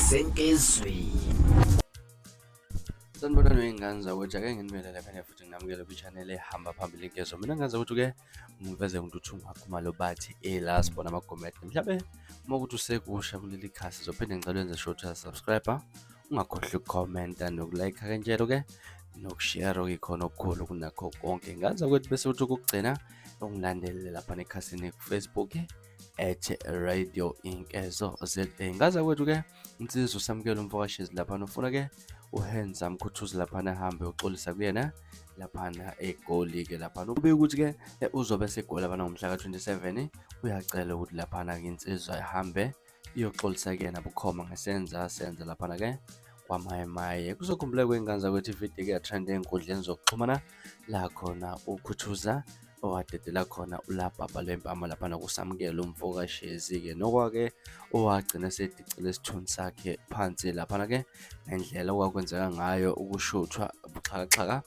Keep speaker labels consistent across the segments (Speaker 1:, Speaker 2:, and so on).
Speaker 1: Senkezweni.
Speaker 2: Sanibonani wey'ngane zakwethu, ake nginibingelele phela futhi nginamukele kwi-channel ehamba phambili inkezo. Mina ngazi ukuthi-ke ngiveze uNtuthu Khumalo bathi ela sibona amagomede. Mhlawumbe uma ukuthi usekusha kuleli khasi zophinde ngicela wenze sure ukuthi subscribe, ungakhohlwa ukukhomenta nokulike kanjalo-ke nokushare okuyikhona okukhulu kunakho konke. Ngazi ukuthi bese uthi okokugcina ungilandele lapha nekhasini ku-Facebook at Radio Inkezo ZA. Ngaza kwethu-ke insizwa uSamukelo umfokashezi laphana ufuna-ke uHenza Mkhuthuzi laphana ahambe uxolisa kuyena laphana eGoli-ke laphana ube ukuthi-ke uzobe esegoli laphana ngomhla ka-27 uyacela ukuthi laphana-ke insizwa ihambe iyoxolisa kuyena bukhoma ngesenza senza laphana-ke kwamaye kuzokhumbuleka kwey'ngane zakwethu ividiyo kuyatrenda ey'nkundleni zokuxhumana la khona ukhuthuza owadedela khona ulabhabha lwempama laphana kuSamukelo umfokaShezi-ke nokwake owagcina esedicile isithunzi sakhe phansi laphana-ke ngendlela okwakwenzeka ngayo ukushuthwa ubuxhakaxhaka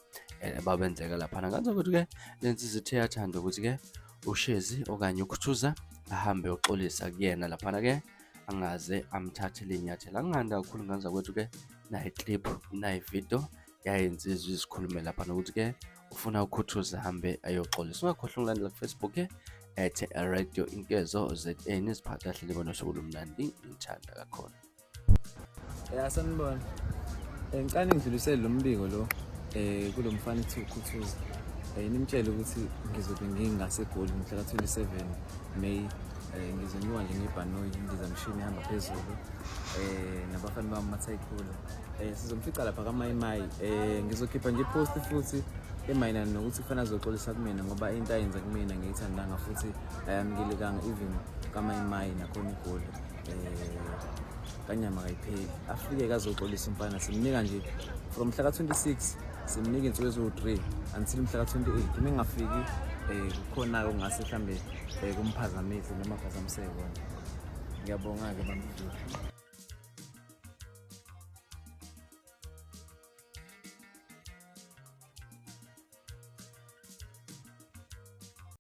Speaker 2: babenzeka laphana. Ngathi ukuthi-ke le nsizwa ithe yathanda ukuthi-ke uShezi okanye uKhuthuza ahambe uxolisa kuyena laphana-ke angaze amthathele iy'nyathelo. Angingandi kakhulu ngane zakwethu-ke nayi clip nayi video yayinsizwa izikhulume laphana ukuthi-ke ufuna ukhuthuza ahambe ayoxolisa. Ungakhohlwa ungilandela ku-Facebook at Radio Inkezo ZA niziphathe kahle nibe nosuku olumnandi ngithanda kakhulu.
Speaker 3: Ya sanibona. Ngicela ningidlulisele lo mbiko lo kulo mfana ethi ukhuthuza. Nimtshele ukuthi ngizobe ngingaseGoli mhla ka-27 May. Ngizonyuka nje ngebhanoyi indizamshini ihamba phezulu nabafana bami Mathayikhulu. Sizomfica lapha kaMayimayi. Ngizokhipha nje ipost futhi emayelana nokuthi kufanele azoxolisa kumina ngoba into ayenza kumina ngiyithandanga futhi ayamukelekanga even kaMayimayi nakhona iGoli. Kanyama kayipheli afike kazoxolisa umfana simnika nje from mhla ka-26 simnika iy'nsuku eziwu-3 until mhla ka-28 uma engafiki kukhona-ke okungase mhlawumbe kumphazamise noma aphazamiseke kona. Ngiyabonga-ke bamdlula.